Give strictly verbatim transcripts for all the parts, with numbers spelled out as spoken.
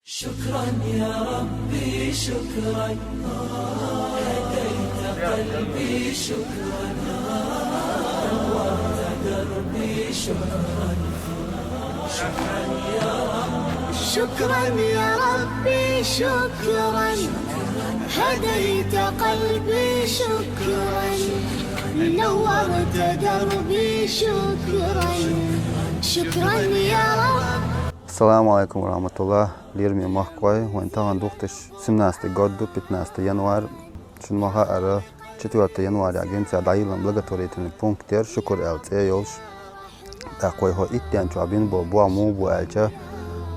شكرا يا ربي، شكرا، هديت قلبي، شكرا، نورت دربي، شكرا، شكرا يا رب، شكرا يا ربي، شكرا، هديت قلبي، شكرا، نورت دربي، شكرا، شكرا يا رب. Ассаламу алейкум ва рахматуллах. Лераме махкой, вайн таган духташ семнадцатый год ду, пятнадцатый январь. Шун маха ара четвёртого января гимса дайилан благотворительный пункт яр, шукур аьл цӀе йолуш. ТӀаккха вай хӀо иттен чохь бина бо бо муха бу аьлча,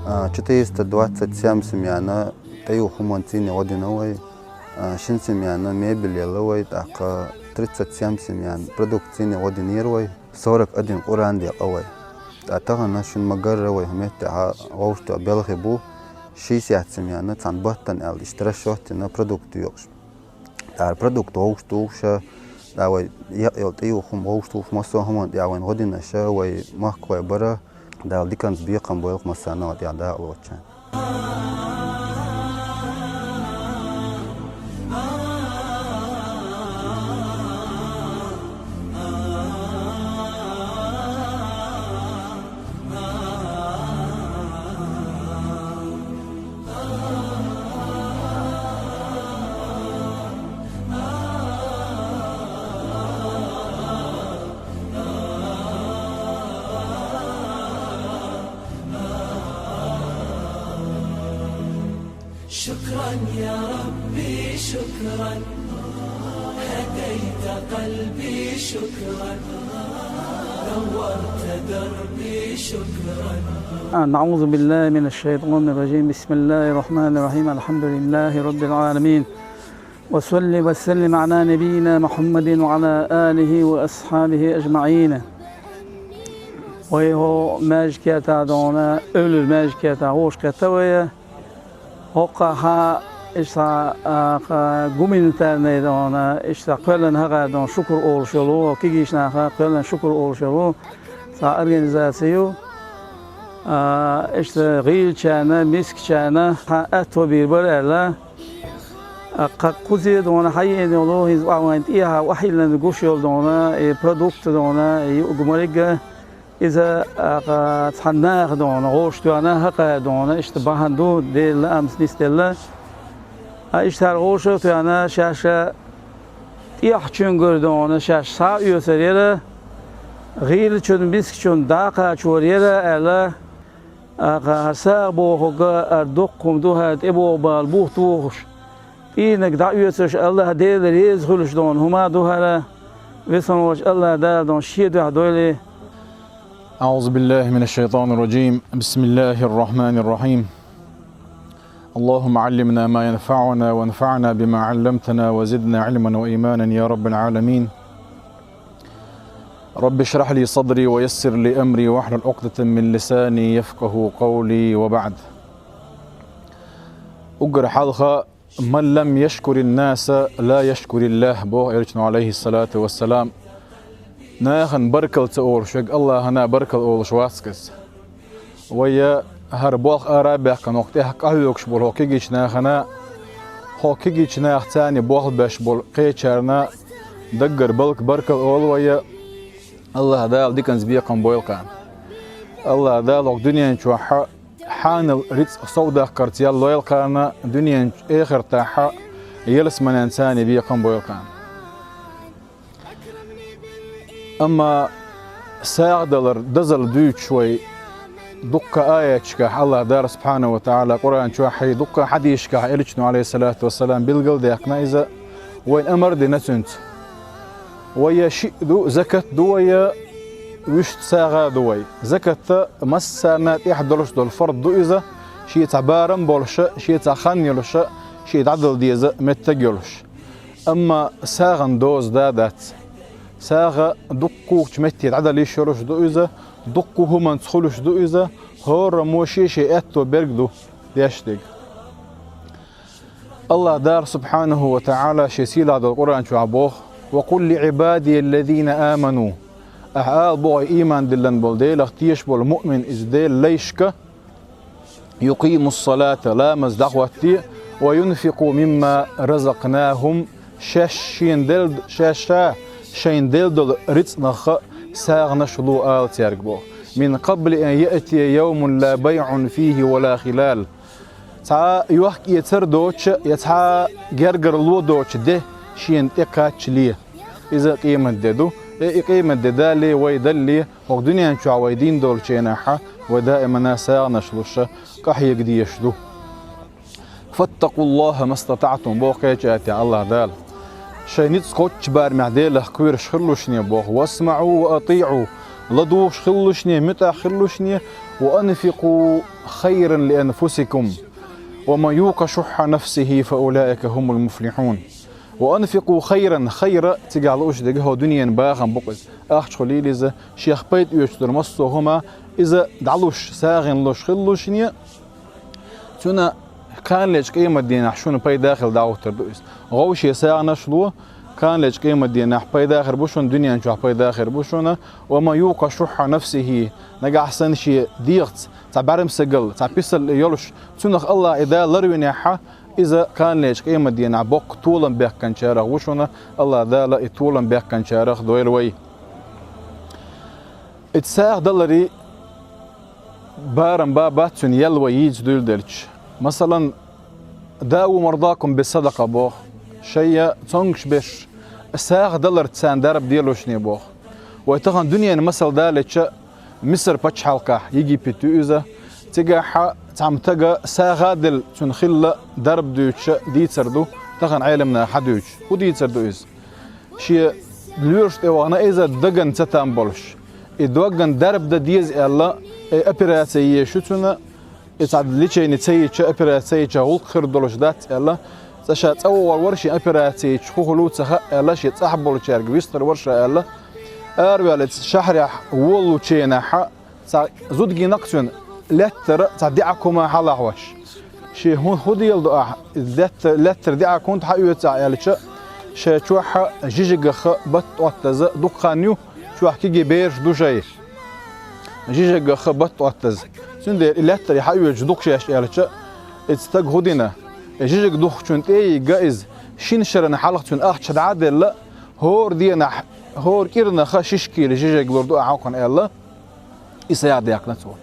а, четыреста двадцать семь семьяна тӀеюху хӀуманца цӀийне гӀо дина вай, а, шин семьяна мебель елла вай, тӀаккха тридцать семь семьяна продукцина гӀо динера вай, сорок один Къуръан декъа вай. ТӀа тахана шун ма-гарра вай хӀу меттехьа гӀовшто белхи бу, шестьдесят семьяна цхьана баттана аьлла, иштта расчёт дина продукт йокъуш. ТӀара продукт гӀовш тухуша, тӀа вай екъ йолу тӀеюху хӀума гӀовш тухуш массо а хӀуманна тӀехь вайн гӀо динаша, вай махкой бара, Дала диканца бекхам бойла массарна а тӀехь дакъалоцучарна. شكرا يا ربي، شكرا، هديت قلبي، شكرا، نورت دربي، شكرا. نعوذ بالله من الشيطان الرجيم. بسم الله الرحمن الرحيم. الحمد لله رب العالمين. وصل وسلم على نبينا محمد وعلى آله وأصحابه أجمعين. Вай хӀо маьждигехь тӀехь дона, эвлара маьждигехь тӀехь хӀош кхетта вай. ХӀокхахьа иштта, а, кха, гуманитарный дона, иштта кхоьллина хӀокхара дона шукур олуш йолу, кегийчу наха кхоьллина шукур олуш йолу цхьа организаци ю. А, иштта гӀийлачарна, мискачарна хьан аьтто бийр бара аьлла. А, кха, кхузе дона хьаеана йолу, хӀинца охьа вайн тӀехьа охьайиллина гуш йолу дона, и продукт дона, и юург малигга. Иза, а, кха, цхьана наха дона, гӀош тоьхна, хӀокхара дона, иштта бахьана ду, Делан лаамца нисделла. А, иштта хӀара гӀоша а тоьхна, шаьш тӀехьачуьнгара дона, шаьш схьа а оьцур яра, гӀийлачун, мискачун дӀа а кхачор яра аьлла, а, кха, хӀара сагӀа бохург, хӀара доккха хӀума ду, хӀара тӀебогӀу бала бух тухуш, ТӀийнаг дӀаоьцуш, АллахӀ Дела реза хуьлуш дона хӀума ду хӀара, весонваш АллахӀ Дала дона шен дуьхьа дойла. أعوذ بالله من الشيطان الرجيم. بسم الله الرحمن الرحيم. اللهم علمنا ما ينفعنا وانفعنا بما علمتنا وزدنا علما وإيمانا يا رب العالمين. رب اشرح لي صدري ويسر لي أمري واحلل عقدة من لساني يفقهوا قولي وبعد. Уггар хьалха «من لم يشكر الناس لا يشكر الله», боху Элчано, алейхиссалату вассалам. Нахана баркалла ца олуш верг АллахӀана баркалла олуш вац иза. Вай хӀара болх ара а баьккхина, хӀокху тӀехь къахьоьгуш болу хӀокху кегийчу нахана, хӀокху кегийчу наха царна болх беш болу кхечарна даггара балка баркалла олу вай. АллахӀ Дала диканца бекхам бойла кхарна. АллахӀ Дала хӀокху дуьнен чохь хьанал рицкъ совдаккхарца ял лойла кхарна, дуьнен, эхартахь ялсаманен царна бекхам бойла кхарна. Амма сагӀа далар дозалла дуьйцуш вай дуккха аяташкахь АллахӀ Дала субхьанаху ва тагӀала Къуръан чохь, дуккха хьадисашкахь Элчано, алейхиссалату вассалам, билгал а даьккхина иза, вайна амар а дина цуьнца. Вай шиъ ду, закат ду вай, вуьшта сагӀа а ду вай. Закат массарна тӀехь долуш долу фард ду иза, шен цхьа барам болуша, шен цхьа хан йолуша, шен дӀадала деза меттиг йолуш. Амма сагӀан доза да дац. СагӀа дуккхачу метте дӀадала йиш йолуш ду иза, дуккха хӀуманца хуьлуш ду иза, хӀораммо шен-шен аьтто берг ду деш дерг. АллахӀ Дала субхьанаху ва тагӀала шен сийлахь долу Къуръан чохь боху: «وقل لعبادي الذين آمنوا». Ахьа ала боху ийман диллина болу, Делах тешаш болу муъмин иза Делан лайшка: يقيموا الصلاة, ламаз дӀахӀотте, وينفقوا مما رزقناهم, шаьш шен дел-, шаьш ша шайна делла долу рицкъанах сагӀанаш ло ала цаьрга боху. من قبل أن يأتي يوم لا بيع فيه ولا خلال. Цхьа йохк-эцар доцуш я цхьа гергарло доцуш де шена тӀекхаччале. Иза къематде ду. Э, и къематде дале, вай далле, хӀокху дуьнен чохь вай дийна долчу хенахь, вай даимана сагӀанаш луш, къахьега дезаш ду. فاتقوا الله ما استطعتم, боху кхечу аятехь АллахӀ Дала. Шайн ницкъ кхоччу барамехь Делах кхоьруш хила лушне боху. واسمعوا وأطيعوا, ладугӀуш хила лушне, муьтӀахь хила лушне. وأنفقوا خيرا لأنفسكم ومن يوق شح نفسه فأولئك هم المفلحون. وأنفقوا خيرا, хайра цигахь лууш дерг хӀокху дуьненан бахам бу-кх иза. Ахча хуьлийла иза, шех пайда оьцуш долу массо а хӀума, иза дӀалуш, сагӀина луш хила лушне, цуьнан кханалечу къематдийнахь шуна пайда хила дӀахӀуттур ду иза. ГӀовше сагӀанаш ло, кханалечу къематдийнахь пайда хир бу шуна, дуьнен чохь пайда хир бу шуна. ومن يوق شح نفسه, нагахь санна шен дегӀаца цхьа бӀаьрмсигал, цхьа писал йолуш, цунах АллахӀа и Дала ларвинехь, иза кханалечу къематдийнахь боккха толам баьккхинчарах ву шуна, АллахӀ Дала и толам баьккхинчарах дойла вай. И сагӀа даларе барам бан бац цуьнан ял вай йийца дуьйладелча. Масалан, داووا مرضاكم بالصدقة боху, шайн цомгуш берш сагӀа даларца царна дарба де лушне боху. Вай тахана дуьненан масал далийча, Мисар пачхьалкхехь, Египет ю иза, цигахь цхьамма стага сагӀа а делла, цунна хилла дарба дуьйцуш дийцар ду, тахана Ӏеламнаха хьадуьйцуш. ХӀун дийцар ду иза? Шен лоьраш тӀе вахана иза дагна цатам болуш. И дагна дарба дан деза аьлла, и операци езаш ю цунна, и цхьа лечение ца йича, операци ца йича, гӀуллакх хир долуш дац аьлла, цкъа ша цӀа вогӀур вара, шен операци йича хӀун хуьлу ца хаьа аьлла, шен цӀахь болчаьрга вистхир вара ша аьлла, араваьллачу шахьарехь волалучу хенахь, цхьа зуда гина-кх цуьнан, лаьттара цхьа диӀа хӀума хьалахьош. Шен хӀун, хӀун дела ду ахь, лаьтта-, лаьттара диӀа хӀунда хьаоьцу ахь аьлча, шайн чохь жижигах бат оттаза дукха хан ю, чохь кегий бераш ду шайн. Жижигах бат оттаза. Цундела и лаьттара хьаоьцуш ду-кх шаьш аьлча, и стага хӀун дина? И жижиг духкучунна тӀе а йигна иза, шина шарна хьалха цуьнан ахча дӀа а делла, хӀора денахь, хӀора кӀирнахь шишкийла жижиг лур ду ахь хӀокхунна аьлла, и сагӀа даьккхина цо.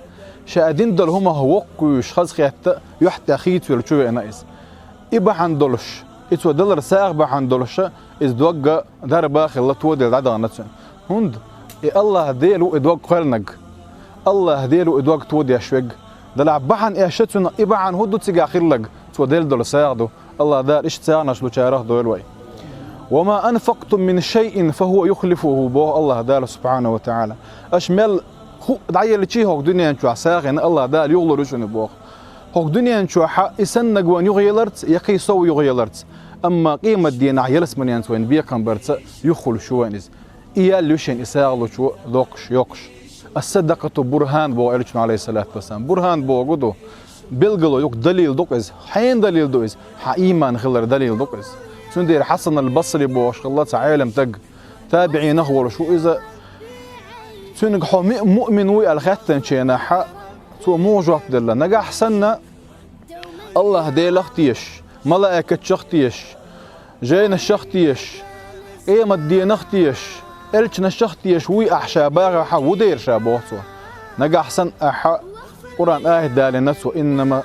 Ша дина долу хӀумах воккхавуьйш хазахетта, юьхь тӀехь хийцавелла чу веана иза. И бахьана долуш, и цо далар сагӀа бахьана долуша, иза догга дарба а хилла, тоделла дӀадахана цуьнан. ХӀунда и АллахӀ Дела ву и дог кхоьллинарг. АллахӀ Дела ву и дог тодеш верг. Делахь бахьана эшша цунах и бахьана хӀун ду цигахь хилларг, цо делла долу сагӀа ду. АллахӀ Дала иштта сагӀанаш лучарах дойла вай. وما أنفقتم من شيء فهو يخلفه, боху АллахӀ Дала субхьанаху ва таӀала. Аша мел хӀуъа дӀаеллачий хӀокху дуьнен чохь сагӀина, АллахӀ Дала юхалур ю шуна боху. ХӀокху дуьнен чохь и саннаг ван юхаеларца, я кхин сов юхаеларца. Амма къематденахь ялсаманенца вайна бекхам барца юхахуьлуш ю вайн иза. И ял ю шен и сагӀа лучо доккхуш, йоккхуш. Ас-садакъату бурхан боху Элчано, алейхиссалату вассалам. Бурхан бохург ду, билгало ю-кх, далил ду-кх иза. Хьенан далил ду иза? Хьан ийман хилар далил ду-кх иза. Цундела Хьасан аль-Басри бохуш хилла цхьа Ӏелам стаг, табиӀинах волуш ву иза. Цуьнга хьо ми-, муъмин вуй аьлла хаьттинчу хенахь, цо муха жоп делла? Нагахь санна, АллахӀ Делах тешаш, малаикатшах тешаш, жайнашах тешаш, къематденах тешаш, элчанашах тешаш вуй ахь ша бахахь, ву дера ша боху цо. Нагахь санна ахьа Къуръан аят далийна цо: إنما،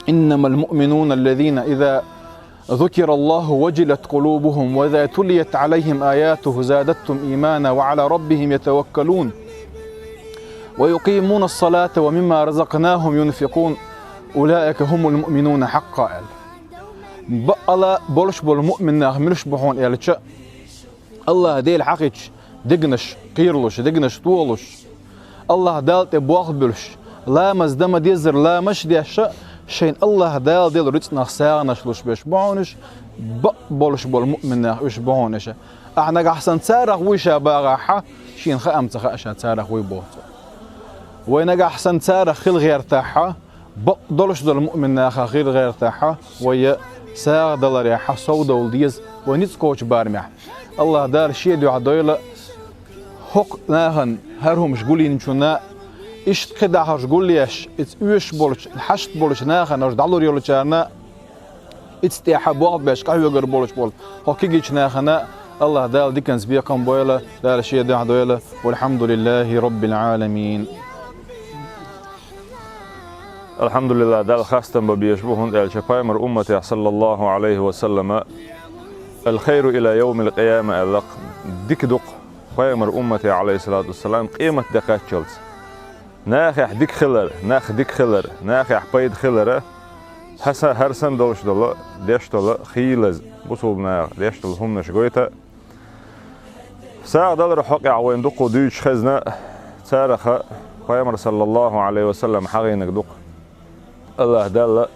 إنما المؤمنون الذين إذا ذكر الله وجلت قلوبهم وإذا تليت عليهم آياته زادتهم إيمانا وعلى ربهم يتوكلون ويقيمون الصلاة ومما رزقناهم ينفقون أولئك هم المؤمنون حقا аьлла. Бакъала болуш болу муъмин нах муьлш бу хьуна аьлча, АллахӀ Дела хьахийча, дегнаш кхералуш, дегнаш тохалуш, АллахӀ Далла тӀе болх буьлуш, ламаз дан ма-деззара ламазаш а деш, шайна АллахӀ Дала делла рицкъанах сагӀанаш луш берш бу хьуна уьш, бакъ болуш болу муъмин нах уьш бу хьуна иша. Ахьа нагахь санна царах вуй ша бахахь, шена хаа-м ца хаьа ша царах вуй боху цо. Вай нагахь санна царах хила гӀертахь, бакъ долуш долу муъмин нахах хила гӀертахь, вай сагӀа даларехь совдовла деза вай ницкъ кхочу барамехь. АллахӀ Дала Шен дуьхьа дойла хӀокху нахана хӀара хӀумаш гулйинчунна, Иштта кхидӀахьарш гулъеш, иза оьшуш болчу, хьашт болчу нахана, уьш дӀалур йолчарна, иза тӀехьа болх беш къахьоьгур болуш болу хӀокху кегийчу нахана Аллаха Дала диканца бекхам бойла, Дала Шен дуьхьа дойла. Валхьамдулиллахи Роббил Ӏаламин. Алхьамдулиллах, Далла хастам бан безаш бу, хӀунда аьлча пайхамар умматехь, саллаллаху Ӏалайхи ва саллама, «Ал-хайру иля йовмил къияма», аьлла-кх, дика ду-кх пайхамар умматехь, Ӏалайхиссалату вассалам, къемат де кхаччалц. Нахехь дика хилар, нах дика хилар, нахехь пайда хилара, хьаса хӀара санна долуш долу, деш долу хийлаза, бусулба наха деш долу хӀуманаш гойту. СагӀа далар хьокъехь вайна дукха дуьйцуш хезна, цараха пайхамар, саллаллаху Ӏалайхи ва саллам, хьахийнарг ду-кх. Аллаха Далла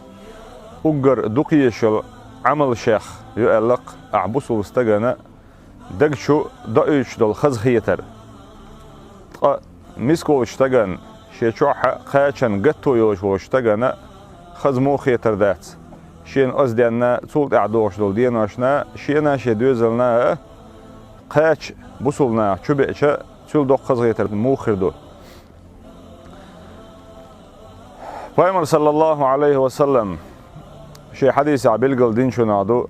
уггар дукха езаш йолу Ӏамал шех ю аьлла-кх, ахь бусулба стагана даг чу доуьйтуш долу хазахетар. Ткъа миска волчу стагана, шен чохь а кхачан гатто йолуш волчу стагана хаза муха хетар дац. Шена оцу денна, цул тӀаьхьа догӀуш долу деношна, шена, шен доьзална а кхача бусулба наха чу беача, цуьнан доккха хазахетар муха хир ду. Пайхамар, саллаллаху Ӏалайхи ва саллам, шен хьадисехь билгал динчунах ду,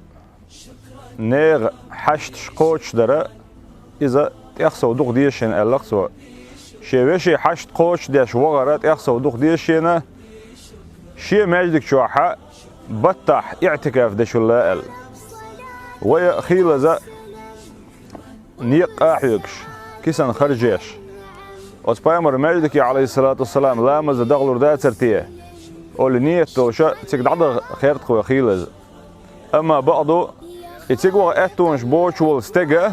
нехан хьашташ кхочушдара иза тӀех сов дукха деза шена, аьлла-кх цо. Шен вешин хьашт кхочушдеш вахара тӀех сов дукха деза шена, шен маьждиг чохь а баттахь иӀтикаф дечул а аьлла. Вай а хийлаза некъа къахьоьгуш, кисан харжеш. Оцу пайхамар маьждиге, Ӏалайхиссалату вассалам, ламаза дахлур дацара те, олий ниет долуша цига дӀадаха херта-кх вай хийлаза. Амма бакъду, и цига ваха аьттонаш боцуш волу стега,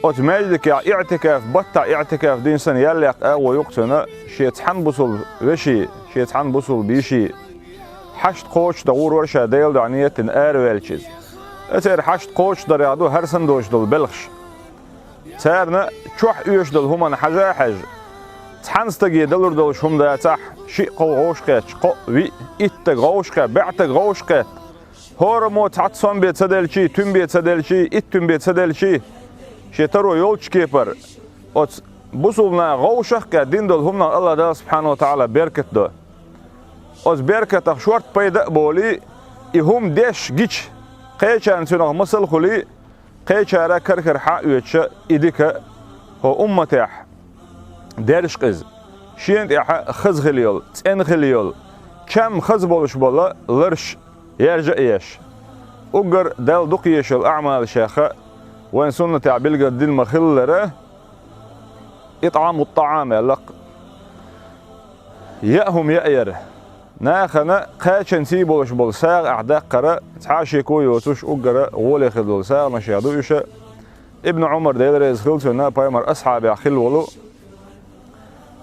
оцу маьждигехь иӀтикаф, баттахь иӀтикаф дина санна, ял яккха агӀо ю-кх цуьнан, шен цхьана бусулба вешин, шен цхьана бусулба йишин хьашт кхочушдан гӀур вара ша Делан дуьхьа ниет дина араваьлча иза. Церан хьашт кхочушдарех ду хӀара санна долуш долу белхаш. Царна чохь оьшуш долу хӀуманна хьажа а хьаьжна, цхьана стаге далур долуш хӀума дацахь, шиъ-кхо вовшахкхетча, кхоъ, виъ, итт стаг вовшахкхетта, бӀе стаг вовшахкхетта, хӀораммо цхьацца сом бен ца делчий, туьма бен ца делчий, итт туьма бен ца делчий, шен таро йолчу кепара, оцу бусулба наха вовшах а кхетта дина долу хӀуманах Аллаха Дала, субхьанаху ва тагӀала, беркат до. Оцу беркатах шорта пайда а болий, и хӀума деш гича, кхечарна цуьнах масал а хуьлий, кхечара кара-кара хьа а оьцуша, и дика хӀокху умматехь дерш-кх иза, шена тӀехь хаза хила йолу, цӀена хила йолу, чам хаза болуш болу ларш яржа а еш. Уггар Далла дукха езаш йолу аӀмал шех а вайн суннатехь билгал дина ма-хиллара, итӀаму ттаӀам аьлла-кх, яа хӀума яа яра. Нахана кхачанций болуш болу сагӀа ахь даккхара, цхьа а шеко йоцуш, уггара гӀоле хила долу сагӀанашех ду уьш. Ибн Ӏумар, Дела реза хила цунна, пайхамар асхьабех хила волу,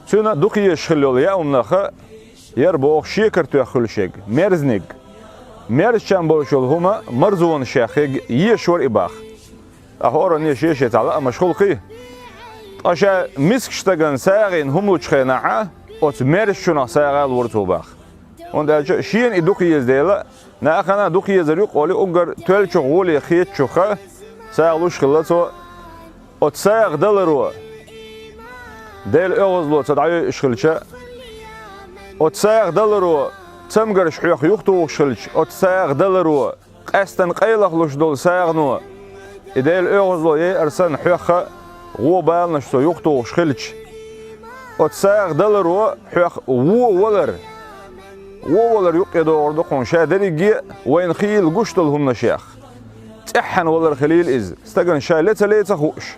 цуьнан дукха езаш хила йолу яа хӀуманах яра боху шекар тоьхна хуьлу шега, мерзаниг. Мерза чам болуш йолу хӀума марзонашех хега езаш вара и боху. Ткъа хӀоранна шен-шен цхьа лаамаш хуьлу-кх. Ткъа ша мискачу стагана сагӀина хӀума лучу хенахь, оцу мерзачунах сагӀа лора цо боху. ХӀунда аьлча шена и дукха еза дела, нахана дукха езар ю-кх олий, уггар тоьллачух гӀоле хетачух сагӀа луш хилла цо. Оцу сагӀа даларо Делан оьгӀазло ца дӀайойуш хилча, оцу сагӀа даларо цамгарш хьоьх юхатухуш хилча, оцу сагӀа даларо къаьстина къайлаха луш долу сагӀано, и Делан оьгӀазло яйар санна, хьоьх гӀо баланаш цо юхатухуш хилча, оцу сагӀа даларо хьоьх вон валар, вон валар юккъе догӀур ду хьуна ша дерриге а вайна хийла гуш долу хӀуманашех цӀеххьана валар хилийла иза, стагана ша ле ца ле ца хууш,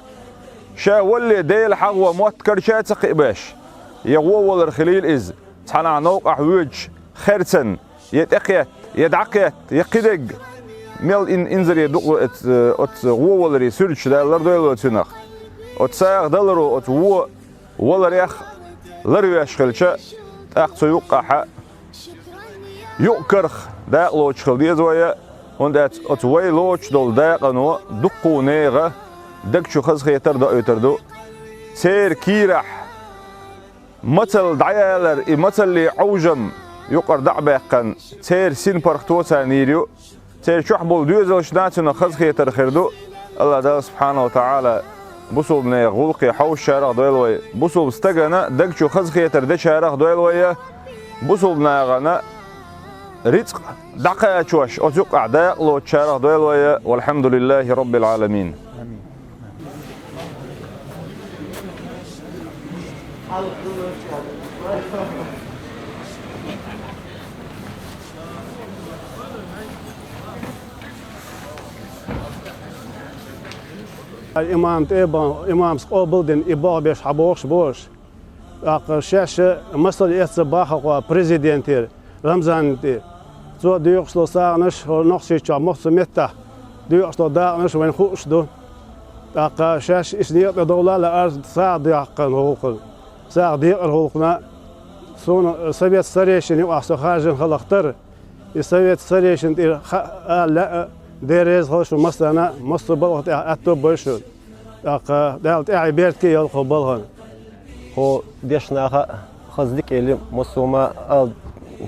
ша валале Дела хьагӀо мотт карча а ца кхиабеш, я вон валар хилийла иза, цхьанхьа новкъахь воьдучу херцанна, я тӀекхетта, я дӀакхетта, я кхидерг, мел ин-, инзаре ду-кх оцу, оцу вон валаре суьрташ, Дала лардойла цунах. Оцу сагӀа даларо оцу вон валарех ларвеш хилча, тӀаккха цу юккъехь юкъ карах дакъа лоцуш хила деза вай, хӀунда аьлча оцу вай лоцуш долу дакъано дуккха а нехан даг чу хазахетар а доуьйтур ду. Церан кийрахь мацалла дӀаялар, и мацаллин Ӏовжам юкъара дӀа а баьккхина, церан синпаргӀато царна йийр ю, церан чохь болу доьзалшна а цунах хазахетар хир ду. Аллаха Дала, субхьанаху ва тагӀала, Бусулбанех гӀуллакхе хьовсачарех дойла вай. Бусулба стагана даг чу хазахетар дечарех дойла вай. Бусулбанахана рицкъ дӀакхачош, оцу юкъахь дакъа лоцучарех дойла вай. Валхьамдулиллахи Раббил Ӏаламин. Имам тӀе а бан, имамас къобал а дина, и болх беш хьабогӀуш бу уьш. ТӀаккха шаьш а масал эцна бахархой президентера Рамзанна тӀе. Цо доькъуш долу сагӀанаш хӀора Нохчийчохь массо а меттехь доькъуш долу дакъанаш вайна хууш ду. ТӀаккха шаьш иштта некъа тӀе довла а лаьара сагӀа даккхарна гӀуллакхана, сагӀа декъаран гӀуллакхана, суна совет старейшин юкъахь со харжина хиларх тера. И совет старейшин тӀера хаа ала лаьа, Дела реза хуьлда шуна массарна, массо а балхана тӀехь аьтто а бойла шуна. ТӀаккха Дала тӀаьхье беркате йойла кху балхана. Хьо дешна хаа хаза дика йолу, массо а ма ала,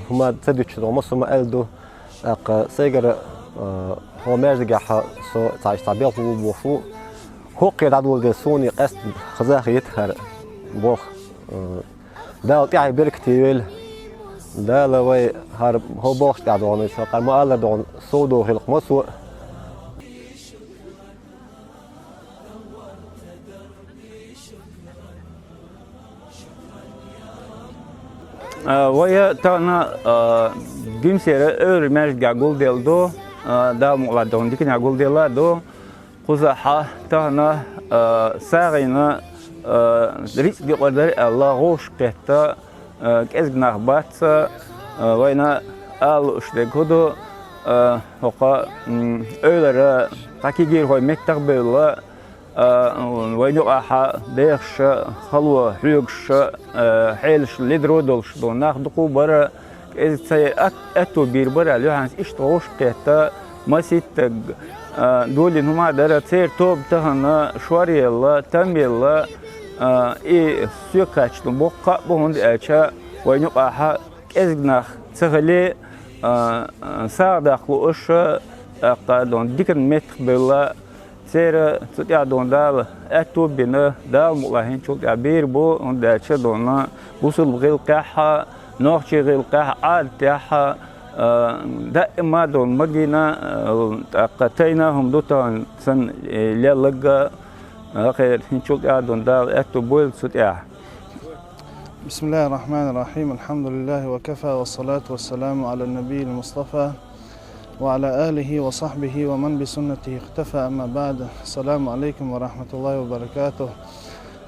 хӀума ца дуьтуш ду, массо а ма аьлла ду. ТӀаккха сайгара, а, хьо маьждигехь со цхьа, цхьа белхало бохуш ву. ХӀокхе дӀадоладелла суна и къаьсттина хаза а хета хӀара болх. А, Дала тӀаьхье беркате йойла. Дала вай хӀара хьо болх тӀехь догӀу, со кхара ма-аллара догӀу, сов догӀу хилла массо а. А, вай тахана, а, Гимсера Эврара маьждигехь гулделла ду, а, Дала мукъалахь догӀу диканехь гулделла а ду. Кхузахь тахана, а, сагӀина, а, рицкъ декъар дара аьлла, гӀовш кхетта, а, кӀезиг нах бац, а, вайна ала лууш дерг хӀун ду, а, хӀокху, м, эвлара цхьа кегийрхой меттах а бевлла, а, вайна юкъахь дехаш а, хало хьоьгуш а, а, хьелаш ледара долуш долу нах дукха а бара, кӀезиг ца ат-, аьтто бийр бара аьлла, юьхьанца иштта гӀовш кхетта, маситтаг, а, долийна хӀума дара, церан тоба тахана шоръелла, тамъелла, а, и соьга кхаьчна боккха а бу, хӀунда аьлча вайна юкъахь кӀезиг нах ца хиле, а, а, сагӀа даккха лууш а, тӀаккха дона диканна меттах а бевлла, церан цу тӀехь дона Дала аьтто а бина, Дала мукъалахь хӀинцул тӀехь бийр бу, хӀунда аьлча дона бусулба гӀиллакхехь а, нохчийн гӀиллакхехь а, Ӏадатехь а, а, даима дона магийна, а, тӀаккха тайна хӀума ду тахана санна, э, лелларг а, хӀокхеран хӀинцул тӀехь дона Дала аьтто бойла цу тӀехь. بسم الله الرحمن الرحيم. الحمد لله وكفى، والصلاة والسلام على النبي المصطفى وعلى آله وصحبه ومن بسنته اقتفى، أما بعد. السلام عليكم ورحمة الله وبركاته.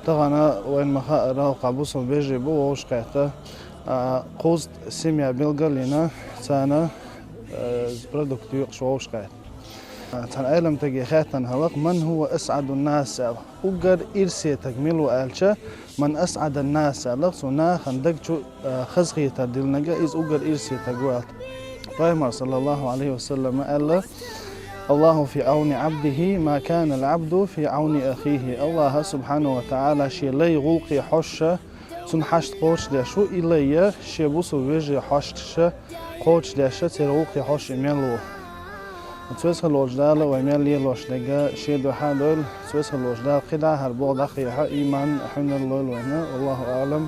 Тахана вайна ма-хаъара, хӀокху бусулба вежарий бу вовшахкхетта, а, кхузткъа семья билгалйина, царна, а, продукт юкъаш вовшахкхетта. Цхьана Ӏеламстаге хаьттина хиларх: «من هو أسعد الناس؟» аьлла. Уггар ирсе стаг мила ву аьлча, «من أسعد الناس» аьлла, цу нахана даг чу, а, хазахетар диллинарг, иза уггар ирсе стаг ву аьлла. Пайхамара, саллаллаху Ӏалайхи ва саллам, аьлла: «الله في عون عبده ما كان العبد في عون أخيه». АллахӀ, субхьанаху ва таӀала, шен лайн гӀуллакхе хьожуш, цуьнан хьашт кхочушдеш ву, и лай а шен бусулба вежарий хьашташа кхочушдеш, церан гӀуллакхе хьожуш и мел ву. Цу Веза хиллачу Дала вай мел лелош дерг шен дуьхьа а дойла, цу Веза хиллачу Дала кхидӀа а хӀара болх дӀахьехьа, иман а, хьуьнар а лойла вайна. والله أعلم.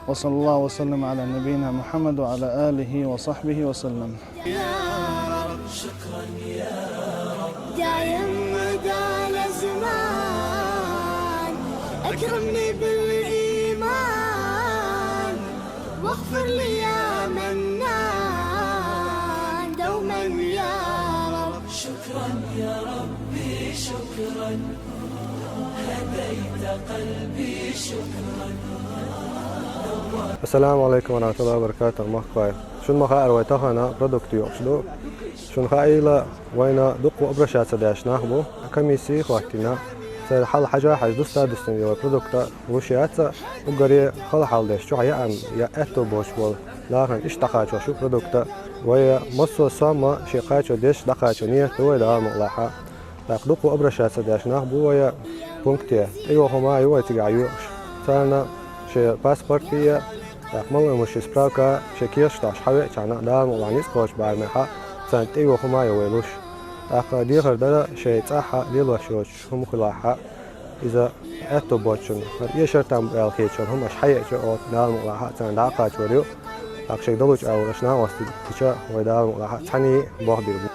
وصلى الله وسلم على نبينا محمد وعلى آله وصحبه وسلم. يا رب، شكرا يا رب. دايم مدى الأزمان أكرمني بالإيمان، واغفر لي يا منان دوما يا رب. شكرا يا ربي، شكرا، هديت قلبي، شكرا. Ассаламу Ӏалайкум ва рахьматуллахӀи ва баракатухӀ, махкахой. Шуна ма-хаъара, вай тахана продукт йохуш ду. Шуна хаийла, вайна дуккха обращаться деш нах бу. Комисси хӀоттийна. Церан хьал хьажа-хьажа, дуста-дустина вай продукт луш яц, уггаре хала хьал деш, чохь яа, яа аьтто боцуш болу нахана иштта дӀакхачош ю продукт. Вай массо а сом а шен кхачо деш, дӀакхачо нийят ду вай, Дала мукъалахь. ТӀаккха дуккха обращаться деш нах бу вай пункте. ТӀейогӀу хӀума а ю вай цигахь йоькъуш. Царна шен паспортий а, тӀаккха малоьмуш шен справка а, шен кехаташ тӀехь хьавеачахьана, Дала мукъалахь, ницкъ кхочу барамехь а царна тӀейогӀу хӀума а ю вай луш. ТӀаккха дехар дара шайн цӀахь а лелош йоцуш хӀума хилахь а. Иза аьттув боацачунна, хӀара эшар там ба аьлла хетачунна хӀама аша хьаеача, оцу Дала мукъалахь царна дӀа а кхачор ю. ТӀаккха шайга далучу агӀор аша накъостий дича, вай Дала мукъалахь цхьаьний болх бийр бу.